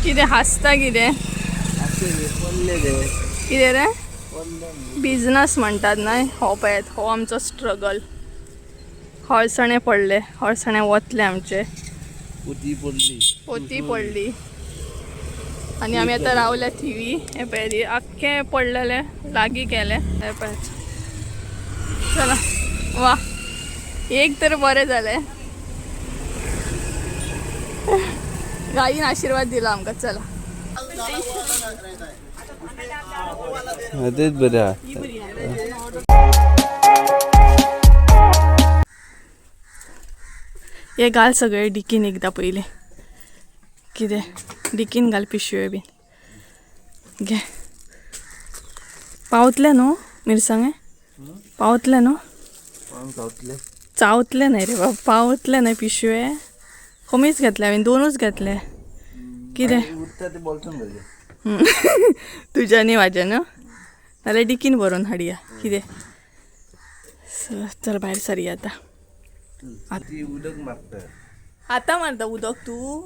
कितें हांसता कितें कितें रे? बिझनस म्हणटात न्हय हो पळयात हो आमचो स्ट्रगल. हळसणे पडले, हळसणे वतले आमचे. पोती पडली. पोती पडली आनी आमी आतां रावल्या थिवी. हें पळयात आख्खें पडलेलें लागीं केलें. हें पळयात, चला वा, एक तर बरें जालें, गायीन आशिर्वाद दिला आमकां. चला. तेच बरें आहा. हे घाल सगळे डिकीन एकदां पयलीं. कितें डिकीन घाल पिशव्यो बीन. घे, पावतले न्हू मिरसांगे? पावतले न्हू? चावतले न्हय रे बाबा, पावतले न्हय पिशवे? कमीच घेतले हांवें, दोनूच घेतले. कितें तुज्या न्ही म्हाज्या न्हू, नाल्यार डिकीन भरून हाडया. कितें, चल भायर सरया आतां. उदक मारता. आतां मारता उदक तूं?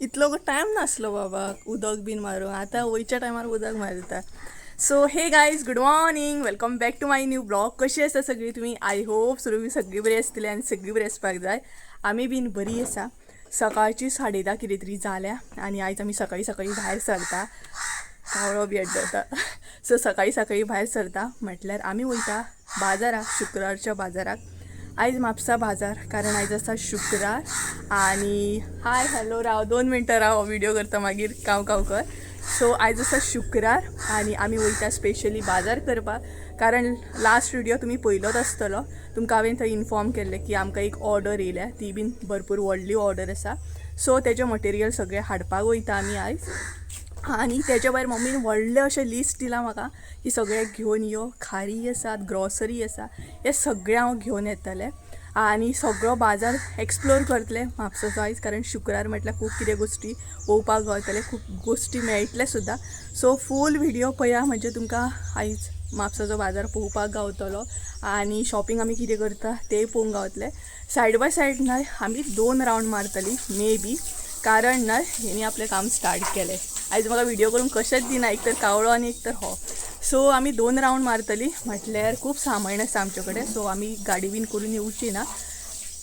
इतलो टायम नासलो बाबा उदक बीन मारूंक, आतां वयच्या टायमार उदक मारता. So hey guys, good morning, welcome back to my new blog. कशी आसा सगळीं तुमी? I hope तुमी सगळीं बरी आसतली आनी सगळीं बरी आसपाक जाय. आमी बीन बरी आसा. सकाळची 10:30 कितें तरी जाल्या आनी आयज आमी सकाळीं सकाळीं भायर सरता. कावळो बी जाता. सो सकाळीं सकाळीं भायर सरता म्हटल्यार आमी वयता बाजाराक, शुक्रारच्या बाजाराक. आयज म्हापसा बाजार, कारण आयज आसा शुक्रार. आनी हाय हॅलो, राव 2 मिनटां राव, व्हिडिओ करता मागीर काव काव कर. सो आयज आसा शुक्रार आनी आमी वयता स्पेशली बाजार करपाक, कारण लास्ट व्हिडिओ तुमी पयलोच आसतलो. तुमकां हांवें थंय इन्फॉर्म केल्लें की आमकां एक ऑर्डर येयल्या, ती बीन भरपूर व्हडली ऑर्डर आसा. सो तेजें मटेरियल सगळें हाडपाक वयता आमी आयज. आनी तेज्या भायर मम्मीन व्हडलें अशें लिस्ट दिलां म्हाका की सगळें घेवन यो. खारी आसात, ग्रॉसरी आसा, हें सगळें हांव घेवन येतलें आनी सगळो बाजार एक्सप्लोर करतलें म्हापसाचो आयज, कारण शुक्रार म्हटल्यार खूब कितें गोश्टी पळोवपाक गावतले, खूब गोश्टी मेळटले सुद्दां. सो फूल व्हिडिओ पळया, म्हणजे तुमकां आयज म्हापसाचो बाजार पळोवपाक गावतलो आनी शॉपिंग आमी कितें करता तें पळोवंक गावतलें. सायड बाय सायड न्हय आमी 2 रावंड मारतली मे बी, कारण न्हय हेणी आपलें काम स्टार्ट केलें. आयज म्हाका व्हिडिओ करूंक कशेंच दिना, एक तर कावळो आनी एक तर हो. सो आमी 2 रावंड मारतली म्हटल्यार खूब सामान आसा आमचे कडेन. सो आमी गाडी बीन करून येवची ना,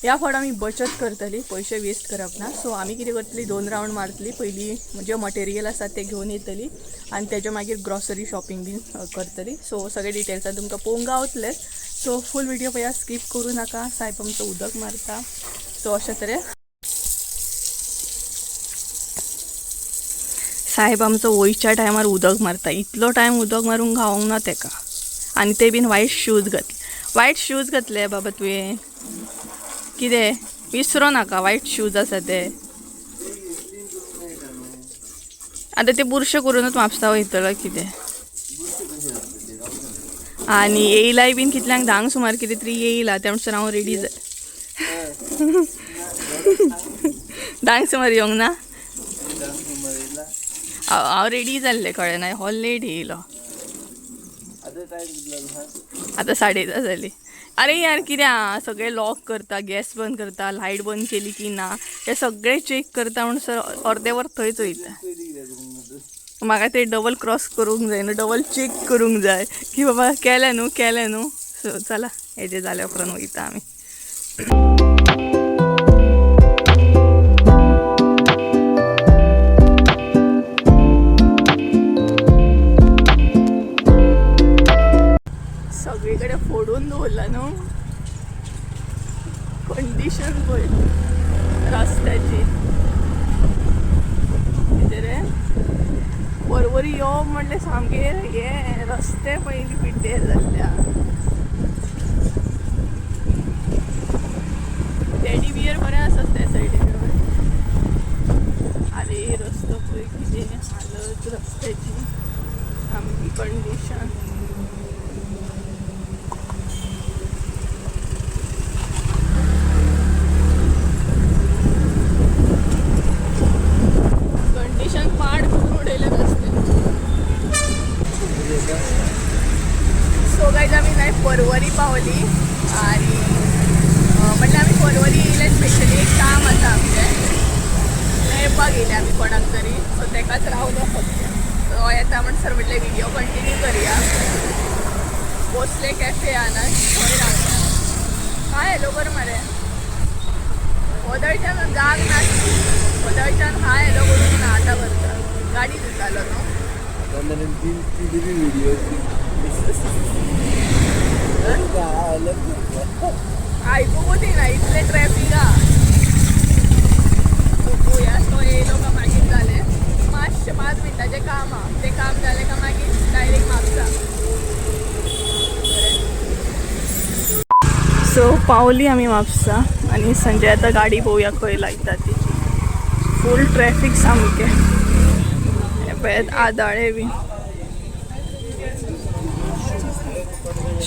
ह्या फावट आमी बचत करतली, पयशे वेस्ट करप ना. सो आमी कितें करतली, 2 रावंड मारतली. पयलीं जे मटेरियल आसा तें घेवन येतली आनी तेज्या मागीर ग्रॉसरी शॉपिंग बीन करतली. सो सगळे डिटेल्सान तुमकां पळोवंक गावतले. सो फूल व्हिडिओ पळया, स्कीप करूं नाका. सायब आमचो उदक मारता. सो अशें तरेन सायब आमचो वयच्या टायमार उदक मारता. इतलो टायम उदक मारूंक गावोंक ना तेका. आनी ते बीन वायट शूज घातले, वायट शूज घातले बाबा तुवें. कितें विसरो नाका, वायट शूज आसा ते. आतां ते बुरशे करूनच म्हापसा वयतलो कितें. आनी येयलाय बीन कितल्यांक, 10 सुमार कितें तरी येयला, त्या म्हणसर हांव रेडी जालें. 10 सुमार येवंक ना, हांव रेडी जाल्लें, कळ्ळें ना, हो लेट येयलो. आतां 10:30 जाली. अरे यार कितें आं, सगळें लॉक करता, गॅस बंद करता, लायट बंद केली की ना हें सगळें चॅक करता म्हणसर अर्दें वर थंयच वयता. म्हाका ते डबल क्रॉस करूंक जाय न्हू, डबल चॅक करूंक जाय की बाबा केलें न्हू, केलें न्हू. सो चला, हेजें जाल्या उपरांत वयता आमी. सगळीकडे फोडून दवरला न्हू, कंडिशन पळय रस्त्याची. कितें रे, वरवरी यो म्हणल्यार सामके हे रस्ते पयलीं पिड्डेर जाल्ले. टेडी बियर बरें आसा त्या सायडीन. अरे रस्तो पळय कितें हालत रस्त्याची, सामकी कंडिशन. कंडिशन पाड करून उडयले रस्ते. सो गायज आमी मेळपाक येयले आमी कोणाक तरी. सो तेकाच रावलो फक्त. तो येता म्हणसर म्हटलें व्हिडिओ कंटिन्यू करया. भोसले कॅफे आहा थंय रावता. हाय हॅलो कर मरे. वदळच्यान जाग नासली, वदळच्यान हाय हॅलो करूंक ना. आतां करता. गाडी धुतालो न्हू. आतां मेरेन ती दिली व्हिडिओ. आयकूंकूच येना इतलें ट्रॅफीक आहा. पळोवया तो येयलो काय मागीर जालें. मातशें 5 मिनटाचें काम आहा, तें काम जालें काय मागीर डायरेक्ट म्हापसा. सो पावली आमी म्हापसा आनी संजय आतां गाडी पळोवया खंय लायता ती. फूल ट्रॅफीक सामकें. हें पळयात आदाळे बी.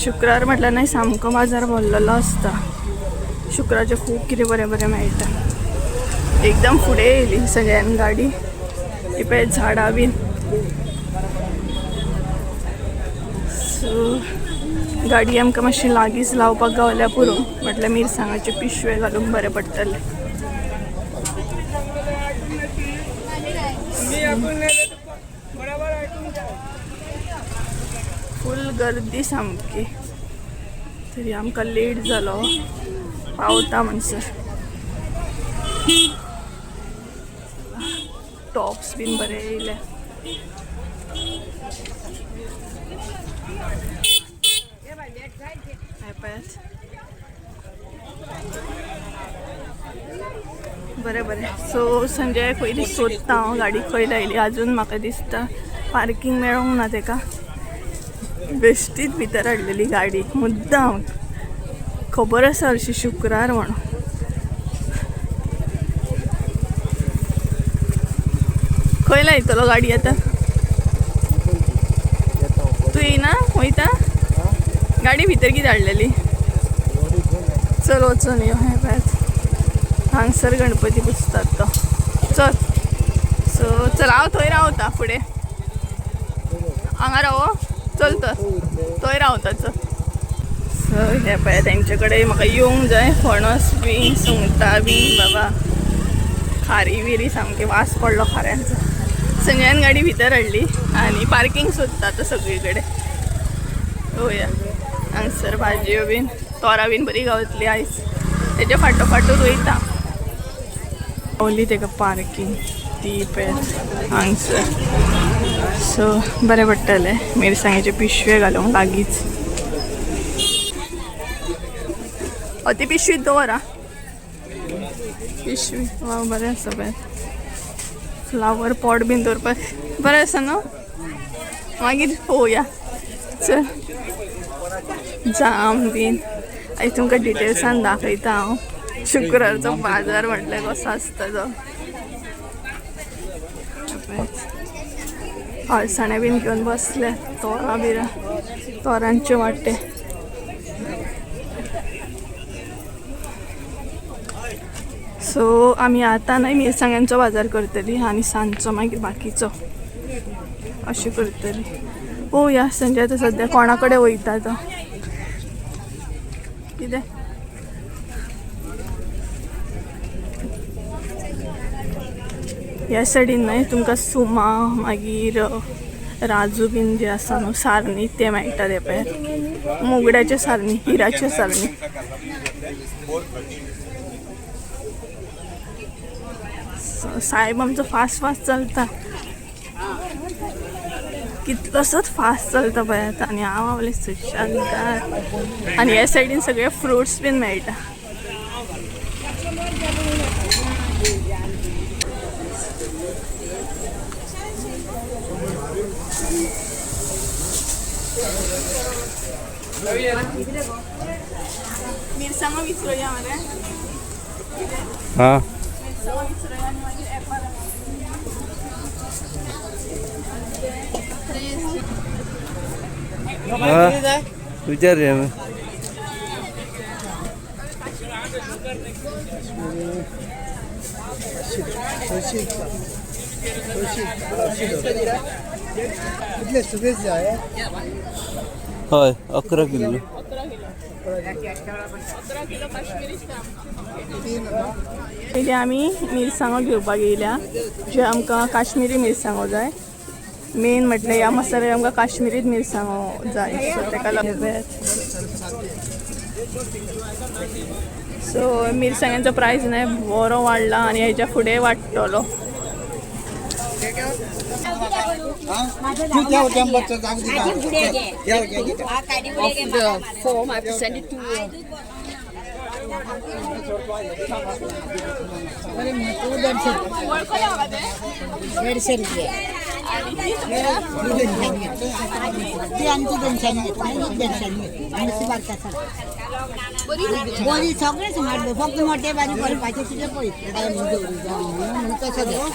शुक्रार म्हटल्यार न्हय सामको बाजार भरलेलो आसता. शुक्रारचें खूब कितें बरें बरें मेळटा. एकदम फुडें येयली संजयान गाडी. ही पळय झाडां बीन. सो गाडी आमकां मातशी लागींच लावपाक गावल्या पुरो. म्हटल्यार मिरसांगाचे पिशवे घालूंक बरें पडटलें. फूल गर्दी सामकी. तरी आमकां लेट जालो पावता म्हणसर. टॉप्स बीन बरे येयले. हे पळयात बरें बरें. सो संजय पयलीं सोदता हांव गाडी खंय लायली. अजून म्हाका दिसता पार्कींग मेळोंक ना तेका. बेश्टीच भितर हाडलेली गाडी मुद्दाम. खबर आसा हरशीं शुक्रार म्हणून. खंय लायतलो गाडी आतां? तूं येयना वयता? गाडी भितर कितें हाडलेली? चल वचून यो. हें पळयात हांगसर गणपती पुजतात तो. चल सो चल हांव थंय रावता फुडें. हांगा रावो. चल तर थंय रावता. चल. सो हें पळय तेंचे कडेन म्हाका येवंक जाय. फणस बीन सुंगटां बीन बाबा खारी बिरी सामकी वास पडलो खाऱ्यांचो. संजयान गाडी भितर हाडली आनी पार्कींग सोदता आतां सगळी कडेन. पळोवया हांगसर भाजयो बीन तोरां बीन बरी गावतली आयज. तेच्या फाटोफाटूच वयता. पावली तेका पार्कींग ती पळय हांगसर. सो बरें पडटलें मिरसांगेचे पिशवे घालूंक लागींच. ती पिशवी दवर आं. पिशवी वा बरें आसा पळय. फ्लावर पॉट बीन दवरपाक बरें आसा न्हू. मागीर पळोवया. चल जाम बीन आयज तुमकां डिटेल्सान दाखयता हांव. शुक्रारचो बाजार म्हटल्यार कसो आसता तो. अळसाणे बीन घेवन बसले. तोरां बिरां तोरांचे वांटे. सो आमी आतां न्हय मिरसांग्यांचो बाजार करतली आनी सांजचो मागीर बाकीचो अशें करतली. पळोवया संजय आतां सद्या कोणा कडेन वयता तो. कितें ह्या सायडीन न्हय तुमकां सुमा मागीर राजू बीन जे आसा न्हू सारनी ते मेळटा. ते पळय मोगऱ्याचे सारनी, हिराचे सारनी. साहेब आमचो फास्ट फास्ट चलता. कितलोसोच फास्ट चलता पळयात. आनी हांव आपलें सुशेगाद. आनी ह्या सायडीन सगळे फ्रुट्स बीन मेळटा. मिरसांगो विचरोया मरे. हां मिरसांगो विचरोया आनी मागीर एपार. विचार रे. कितले सुबेज जाय? हय 11 किलो. 11 किलो. 11 किलो काश्मीरीच आमकां. 3. पयलीं आमी मिरसांगो घेवपाक येयल्या, जे आमकां काश्मिरी मिरसांगो जाय. मेन म्हटल्यार ह्या मसाल्यार आमकां काश्मिरीच मिरसांगो जाय. सो तेका लागून सो मिरसांग्यांचो प्रायस न्हय बरो वाडला आनी हेच्या फुडें वाडटलो. Form, I have to send it to 150 रुपये. ती आमची 200 घेतली, 150 घेतली आनी बारका बरी सगळें सुमार, फक्त मोटे बारीक करपाचे तुजे पयशे म्हणून तसो घेता.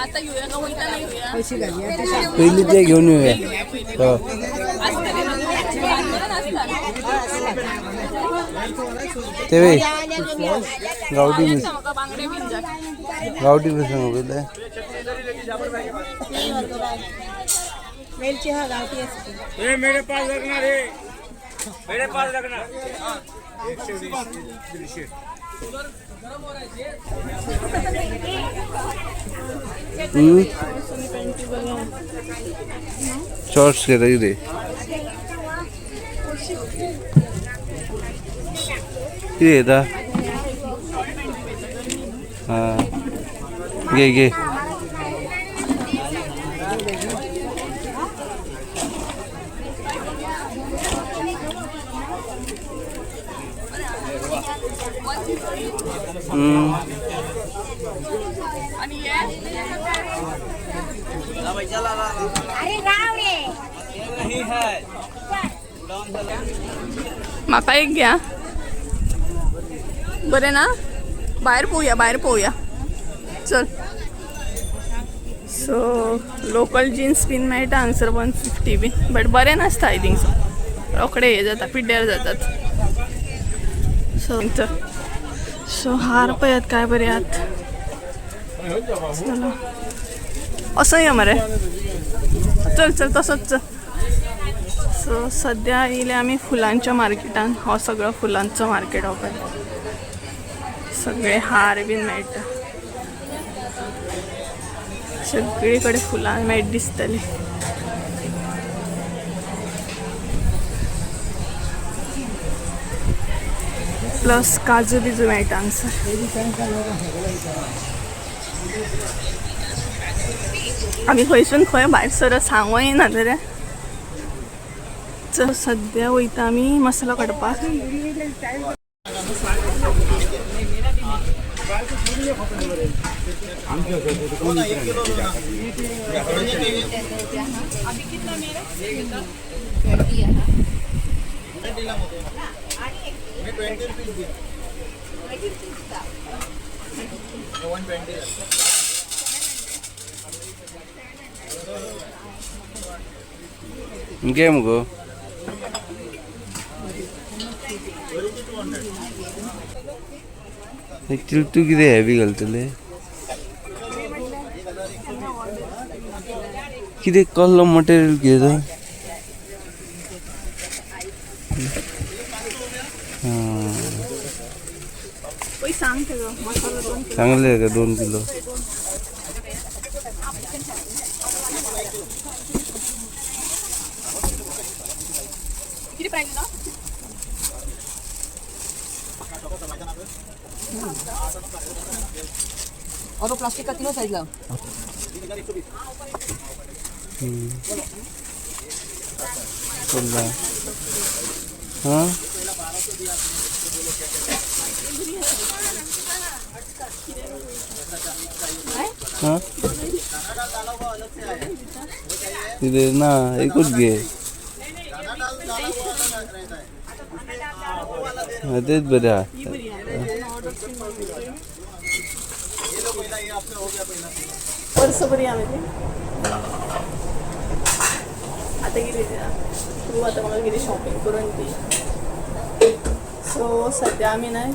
आतां घेवया काय वयताना घेवया? पयशे घालया तशें. पयलीं ते घेवन येवया. हो. ते वे गावठी मिस म्हाका बांगडे बीन जाय. गावठी मिरसांगो पयले. वेलची हा गावठी असते. ये मेरे पास रखना रे, मेरे पास रखना. 120 150. शॉर्ट्स घेता कितें कितें घेता? हां, घे घे. आनी हे अरे राव रे. म्हाका एक घ्या. बरें ना, भायर पळोवया, भायर पळोवया. चल. सो लोकल जिन्स बीन मेळटा हांगसर 150 बीन, बट बरें नासता. I think so रोखडे हे जाता, पिड्ड्यार जातात. सो सो हार पळयात काय बरे आहात. चला, असो यो मरे. चल चल, तसोच चल. सो सद्या येयले आमी फुलांच्या मार्केटान. हो सगळो फुलांचो मार्केट. हो पळय सगळे हार बीन मेळटा. सगळी कडेन फुलां मेळट दिसतली. प्लस काजू बिजू मेळटा हांगसर. आमी खंयसून खंय भायर सरत सांगो येना तर. चल, सद्या वयता आमी मसालो काडपाक. घे मुगो. एक्चुअली तूं कितें हेवी घालतले? कितें कसलो मटेरियल घेता? पळय सांग तेजो मसालो 2 किलो. सांगले का 2 किलो? किती प्रायस ना? और वो प्लास्टिक का तीनों साइज लाओ. चोल्ला. हां, हां, कितें ना, एकूच घे. हां, तेच बरें आहा. पर्स बरी आहा ती. आतां कितें तूं आतां म्हाका कितें शॉपिंग करून दी. सो सद्या आमी न्हय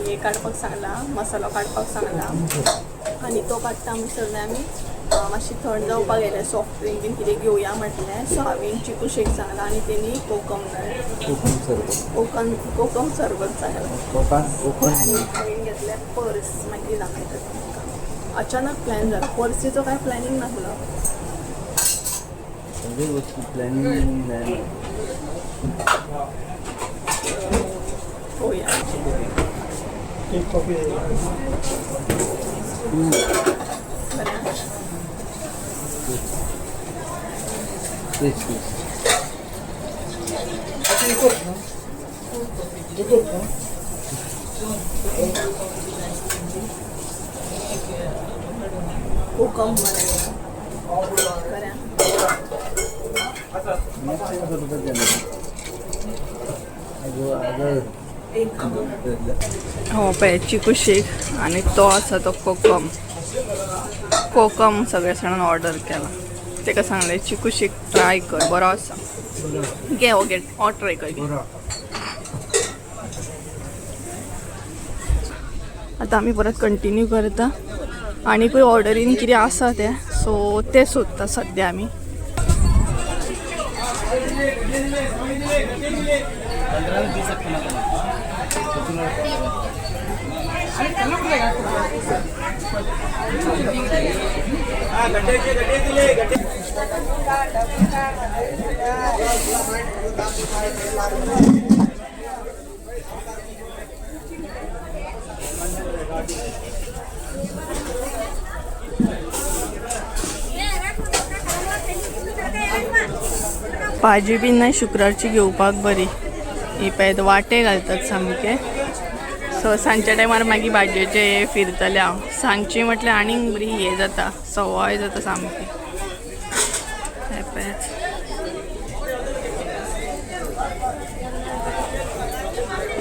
हे काडपाक सांगला, मसालो काडपाक सांगला. आनी तो काडटा म्हणसर आमी मातशी थंड जावपाक गेले. सॉफ्ट ड्रिंक बीन कितें घेवया म्हटलें. सो हांवें चिकू शेक सांगला आनी तेणी कोकम कोकम सरबत. कोकम कोकम सरबत सांगला. कोकम. आनी हांवें घेतलें पर्स. मागीर दाखयता तुमकां. अचानक प्लॅन जाला, पर्सीचो कांय प्लॅनिंग नासलो. सगळे वस्तू प्लॅनिंग नाही. पळोवया. एक कॉफी. बरें. तेच तेच. एकच ना? कोकम बरें बरें. मस्त करतात. अगं. हो पळय, चिकू शेक आनी तो आसा तो कोकम. कोकम सगळे जाणान ऑर्डर केला. तेका सांगलें चिकू शेक ट्राय कर, बरो आसा. घे, हो घे, हो ट्राय कर, घे. आतां आमी परत कंटिन्यू करता. आनीकूय ऑर्डरीन कितें आसा तें, सो तें सोदता सद्या आमी. भाजी बीन ना शुक्रारची घेवपाक बरी. ही पळय वाटे घालतात सामके. सो सांजच्या टायमार मागीर भाजयेचे हे फिरतले हांव. सांजची म्हटल्यार आनीक बरी हें जाता, सवाय जाता सामकी. हें पळयात.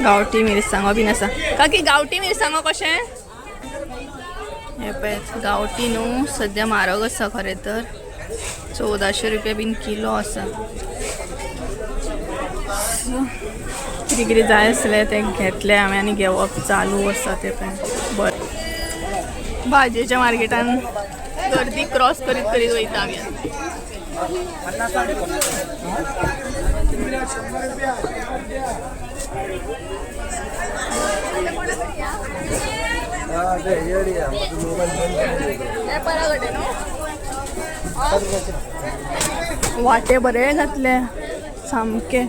गांवठी मिरसांगो बीन आसा. काकी, गांवठी मिरसांगो कशें? हें पळयात, गांवठी न्हू, सद्या म्हारग आसा खरें तर. 1400 रुपया बीन किलो आसा. कितें कितें जाय आसलें तें घेतलें हांवें आनी घेवप चालू आसा तें पण. बरें, भाजयेच्या मार्केटान गर्दी क्रॉस करीत करीत वयता आमी आतां. हा, ते येडी आहे. माझा मोबाईल बंद व्यापारा कडेन न्हू वाटे बरे घातले सामके.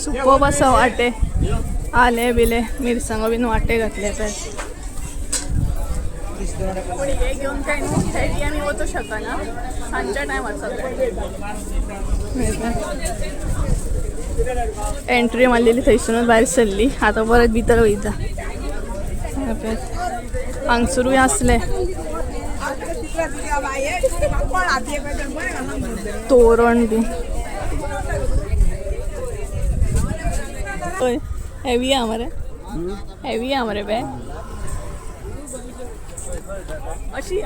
सुपर आसा वाटे. आले बिले मिरसांगो बीन वाटे घातले पळय. पूण हे घेवन काय न्हू हेवी आमी वचूं शकना सांजच्या टायमार. सगळें एंट्री मारलेली थंयसरूच भायर सरली. आतां परत भितर वयता. हांगसरूय आसले तोरण बी. हय, हेवी आहा मरे, हेवी आहा मरे बॅग अशी.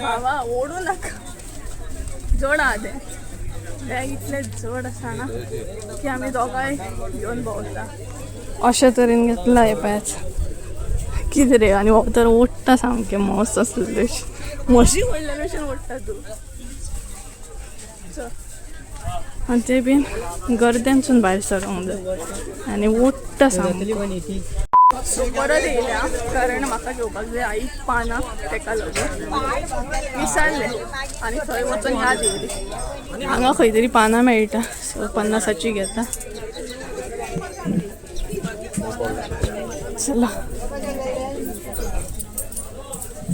बाबा, ओडू नाका, जड आहा तें बॅग. इतलें जड आसा ना की आमी दोगांय घेवन भोंवता. अशे तरेन घेतला हें पळयात. कितें रे, आनी हो तर ओडटा सामकें मस्त आसलेले भशेन, म्हशी व्हडल्या भशेन ओडटा तूं. चल, आनी ते बीन गर्देनसून भायर सरोंक जाय आनी ओडटा सामको. सो परत येयल्या कारण म्हाका घेवपाक जाय आई पानां. तेका लागून विसरले आनी थंय वचून याद येयली, हांगा खंय तरी पानां मेळटा. सो 50ची घेता. चला,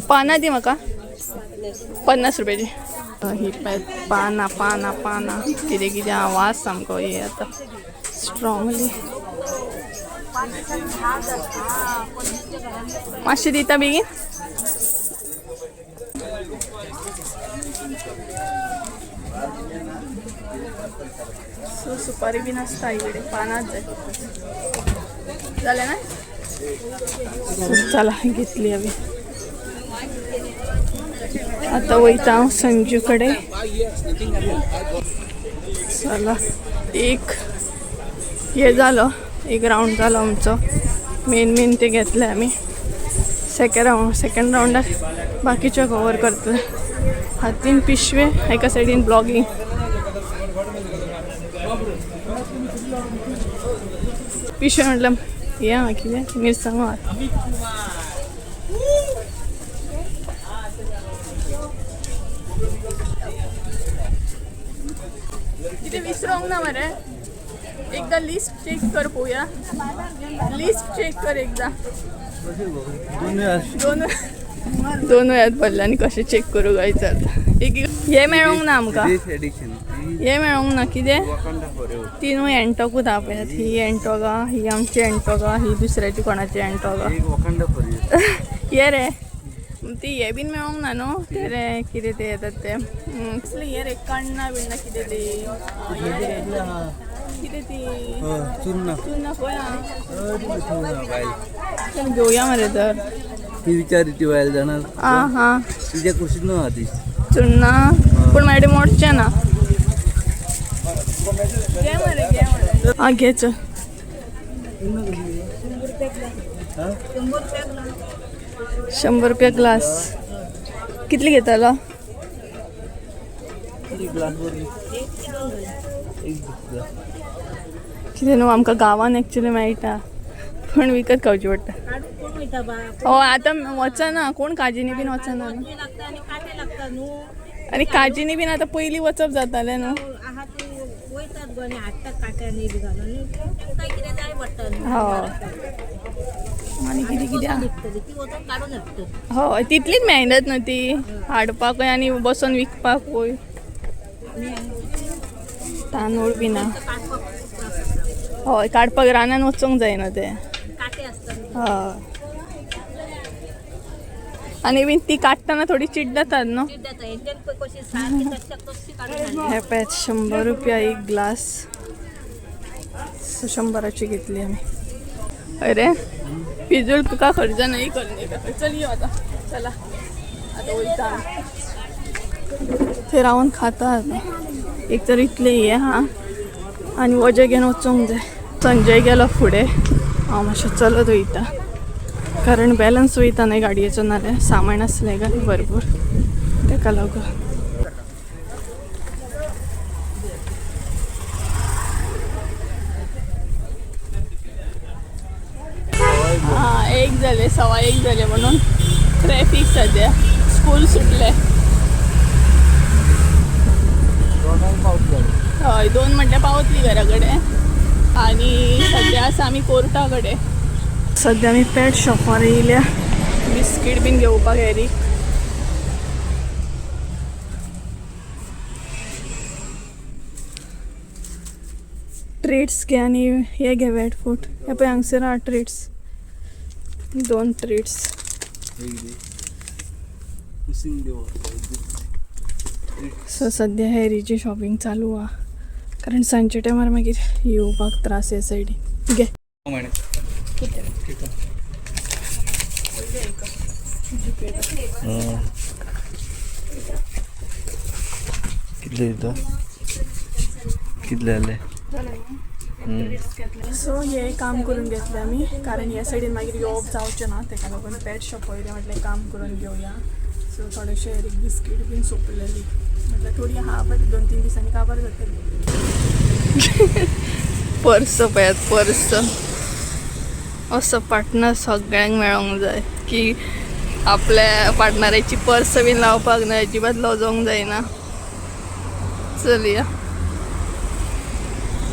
पानां दी म्हाका 50 रुपयाची. ही पळय पानां, पानां, पानां. कितें कितें आवाज सामको हे येता स्ट्रॉंगली. मातशें दिता बेगीन. सो सुपारी बीन आसता इकडे. पानांच जाय फक्त. जालें ना? चला, घेतली हांवें. आतां वयता हांव संजू कडेन. चला, एक हे जालो एक रावंड जालो आमचो. मेन मेन ते घेतले आमी. सेकंड रावंड, सेकंड रावंडाक बाकीचे कवर करतले. हातीन पिशवे, एका सायडीन ब्लॉगिंग. पिशवे म्हटल्यार हें आहा कितें मिरसांगो आहा. कितें विसरोंक ना मरे? एकदा लिस्ट चेक कर पळोवया. लिस्ट चेक कर एकदा. दोन वेळा. दोन दोन वेळात भरले आनी कशें चेक करूं काय जाता. एक हे मेळोंक ना आमकां. एडिक्शन. हे मेळोंक ना कितें. वखंडा फॉरेवर. तिनूय एंटोकूच आहा पळयात. ही एंटोक आहा, ही आमची एंटोक आहा, ही दुसऱ्याची कोणाची एंटोक आहा. एक वखंडा फॉरेवर. ये रे, ती हे बीन मेळोंक ना न्हू ते रे, कितें ते येतात ते, कसले हे रे, कण्णां बिण्णां कितें ती, हे रे, कितें ती. चुन्ना. चुन्नां खंय आहा? बायल. चल घेवया मरे तर. ती विचार ती बायल जाणार. आं हां. तिच्या कुशीत न आहा ती. चुन्नां पूण म्हाजे मोडचें ना. घे मरे, घे मरे. आं घे चल. 100 रुपया ग्लास. कितली घेतालो? एक ग्लास बरी, एक ग्लास. कितें न्हू, आमकां गांवान एक्चुली मेळटा पूण विकत खावची पडटा. कोण वयता बा? हय, आतां वचना कोण, काजीनी बीन वचना न्हू. लागता आनी कांटे लागता न्हू. आनी काजीनी बीन आतां पयलीं वचप जातालें न्हू. आहा ती वयतात गो आनी हाडटा कांट्यांनी बी घालून, तांकां कितें जाय पडटा न्हू. हय, आनी कितें कितें आहा. विकतली ती वचून काडून हाडटली. हय, तितलीच मेहनत न्हू ती हाडपाकूय आनी बसोन विकपाकूय. तांदूळ बी ना. काडपाक खूब त्रास आसता. हय, काडपाक रानान वचूंक जायना ते. कांटे आसता न्हू. हय, आनी बीन ती काडटना थोडी चिड्डतात न्हू. चिड्डता हेंच्यान पळय कशी सारकी तश्याक तशी काडून हाडली. हे पळयात, 100 रुपया एक ग्लास. सो 100ची घेतली आमी. अरे फिजूल तुका खर्च नाही करणे का. चल यो आता, चला आता वयता आमी. थंय रावन खाता आतां. एक तर इतलें हें आहा आनी वजें घेवन वचूंक जाय. संजय गेलो फुडें, हांव मातशें चलत वयता कारण बॅलन्स वयता न्हय गाडयेचो, नाल्यार सामान आसलें काय भरपूर तेका लागून. हां, एक जाले, 1:15 जाले म्हणून ट्रॅफीक सद्या. स्कूल सुटले. दोनांक पावतलो. हय, 2 म्हटल्यार पावतली घरा कडेन. आनी सद्या आसा आमी कोर्टा कडेन. सद्या आमी पेट शॉपार येयल्या बिस्कीट बीन घेवपाक एरीक. ट्रीट्स घे आनी हे घे, वेट फूड. हे पळय हांगसर आहा ट्रीट्स, दोन ट्रीट्स. एक दे कुशीन देव, एक दे. सो सद्या हॅरीची शॉपिंग चालू आहा कारण सांजच्या टायमार मागीर येवपाक त्रास ह्या सायडीन. घे. कितें? कितले दिता? कितले जाले? सो हे काम करून घेतलें आमी कारण ह्या सायडीन मागीर येवप जावचें ना. तेका लागून पेट शॉप वयलें म्हटलें काम करून घेवया. सो थोडेशे एक बिस्कीट बीन सोंपलेली, म्हटल्यार थोडी आहा बट 2-3 दिसांनी काबार जातली. पर्स पळयात, पर्स. असो पार्टनर सगळ्यांक मेळोंक जाय की आपल्या पार्टनराची पर्स बीन लावपाक ना, अजिबात लजोंक जायना. चलया,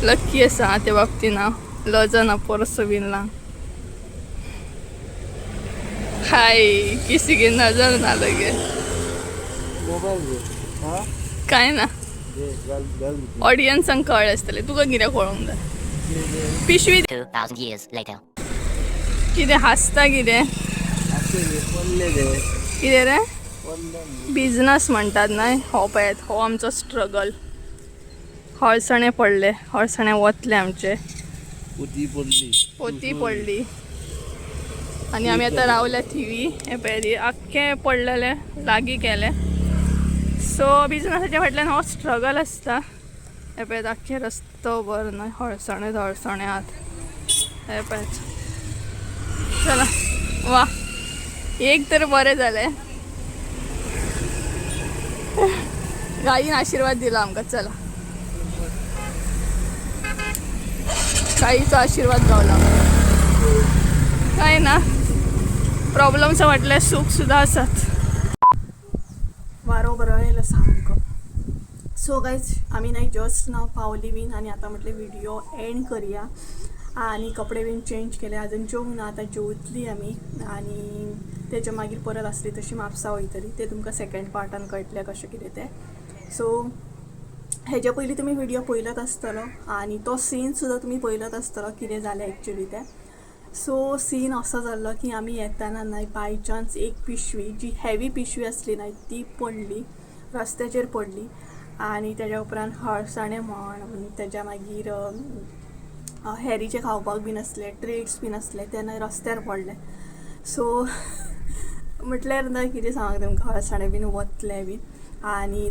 लक्की आसा हा त्या बाबतीन हांव, लजना पर्स बीन लावन. हाय, किसी की नजर ना लगे. मोबाईल घे. हा. काय ना. घे, घाल घाल. ऑडियन्सांक कळ्ळें आसतलें, तुका कितें कळोंक जाय. पिशवी. 2,000 years later. कितें हांसता कितें? अशें घे, पडले ते. कितें रे? पडले. बिझनस म्हणटात न्हय हो, पळयात, हो आमचो स्ट्रगल. हळसणे पडले, हळसणे वतले आमचे. पोती पडली. पोती पडली आनी आमी आतां रावल्या थिवी. हे पळयात, आख्खें पडलेलें लागीं केलें. सो बिजनसाच्या फाटल्यान हो स्ट्रगल आसता. हे पळयात, आख्खे रस्ते. रस्तो बरो न्हय, हळसणे धळसणे आहात हे पळय. चला वा, एक तर बरें जालें, गाईन आशीर्वाद दिला आमकां. चला, गाईचा आशीर्वाद गावला. काय ना प्रॉब्लम्स म्हटल्यार सूख सुद्दां आसात. वारो बरो येयलो सामको. सो गायज, आमी न्हय जस्ट नाव पावली बीन आनी आतां म्हटलें व्हिडिओ एंड करया आनी कपडे बीन चेंज केले. अजून जेवंक ना, आतां जेवतली आमी आनी तेच्या मागीर परत आसली तशी म्हापसा वयतली. ते तुमकां सेकंड पार्टान कळटलें कशें कितें तें. सो हेज्या पयलीं तुमी व्हिडिओ पळयलोच आसतलो आनी तो सीन सुद्दां तुमी पळयलोच आसतलो कितें जालें एक्चुली तें. सो सीन असो जाल्लो की आमी येताना न्हय बाय चान्स एक पिशवी जी हेवी पिशवी आसली न्हय ती पडली, रस्त्याचेर पडली. आनी तेज्या उपरांत हळसाणे म्हण, तेज्या मागीर हॅरीचे खावपाक बीन आसले ट्रेट्स बीन आसले, ते न्हय रस्त्यार पडले. सो म्हटल्यार न्हय कितें सांग तुमकां, हळसाणे बीन वतले बीन. आनी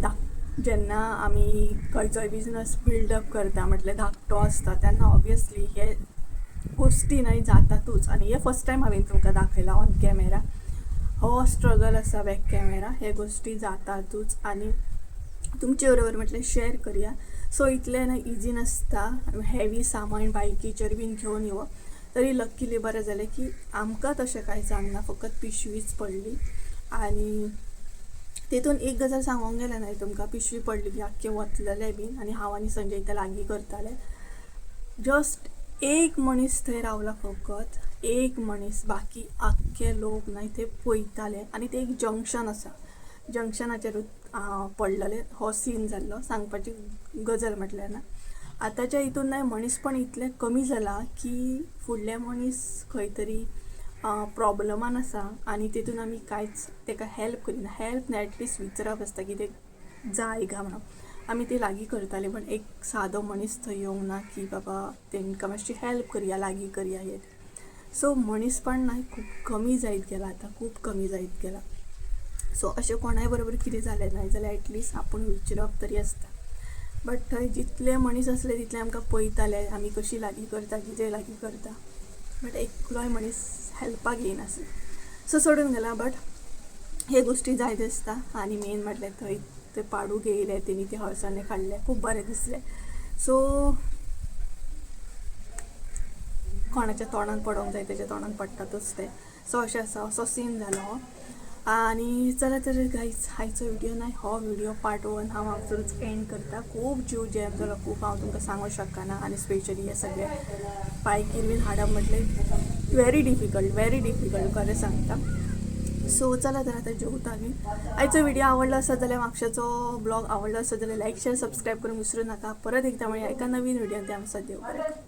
जेन्ना आमी खंयचोय बिजनस बिल्डअप करता, म्हटल्यार धाकटो आसता, तेन्ना ऑब्वियसली हे गोश्टी न्हय जातातूच. आनी हे फर्स्ट टायम हांवें तुमकां दाखयला ऑन कॅमेरा हो स्ट्रगल आसा. बॅक कॅमेरा हे गोश्टी जातातूच आनी तुमचे बरोबर म्हटलें शेअर करया. सो इतलें न्हय इजी नासता हेवी सामान बायकीचेर बीन घेवन येवप. तरी लक्कीली बरें जालें की आमकां तशें कांय जावंक ना, फकत पिशवीच पडली. आनी तितून एक गजाल सांगोंक गेलें न्हय तुमकां, पिशवी पडली बी आख्खें वतलेलें बीन आनी हांव आनी संजय ते लागीं करताले. जस्ट एक मनीस थंय रावला, फकत एक मनीस, बाकी आख्खे लोक न्हय ते पळयताले. आनी ते एक जंक्शन आसा, जंक्शनाचेरूच पडलेलें हो सीन जाल्लो. सांगपाची गजाल म्हटल्यार ना, आतांच्या हितून न्हय मनीसपण इतलें कमी जालां की फुडले मनीस खंय तरी प्रॉब्लमान आसा आनी तितून आमी कांयच तेका हेल्प करिना. हेल्प न्हय, एटलिस्ट विचारप आसता कितें जाय काय म्हणून. आमी ती लागीं करताली, पण एक सादो मनीस थंय येवंक ना की बाबा तेंकां मातशी हेल्प करया, लागीं करया हे. सो मनीसपण न्हय खूब कमी जायत गेलां आतां, खूब कमी जायत गेलां. सो अशें कोणाय बरोबर कितें जालें न्हय जाल्यार एटलिस्ट आपूण विचारप तरी आसता. बट थंय जितले मनीस आसले तितले आमकां पळयताले आमी कशी लागीं करता, कितें लागीं करता, बट एकलोय मनीस हेल्पाक येयनासलो. सो सोडून गेला. बट हे गोश्टी जायत आसता. आनी मेन म्हटल्यार थंय ते पाडूक येयले, तेणी ते हळसाणे काडले, खूब बरें दिसलें. सो कोणाच्या तोंडान पडोंक जाय तेच्या तोंडान पडटातूच ते. सो अशें आसा, असो सीन जालो हो. आनी चला तर गायज, आयचो व्हिडिओ न्हय हो व्हिडिओ पार्ट 1 हांव हांगसरूच एंड करता. खूब जीव जॅम जालो, खूब, हांव तुमकां सांगूंक शकना. आनी स्पेशली हे सगळे बायकीर बीन हाडप म्हटलें व्हेरी डिफिकल्ट, व्हेरी डिफिकल्ट, खरें सांगता. सो चला तर आतां जेवता आमी. आयचो व्हिडिओ आवडलो आसत जाल्यार, म्हापशेचो ब्लॉग आवडलो आसत जाल्यार लायक, शेअर, सबस्क्रायब करूंक विसरूं नाका. परत एकदां मेळया एका नवीन व्हिडियोन. ते आमचो देव बरें करूं.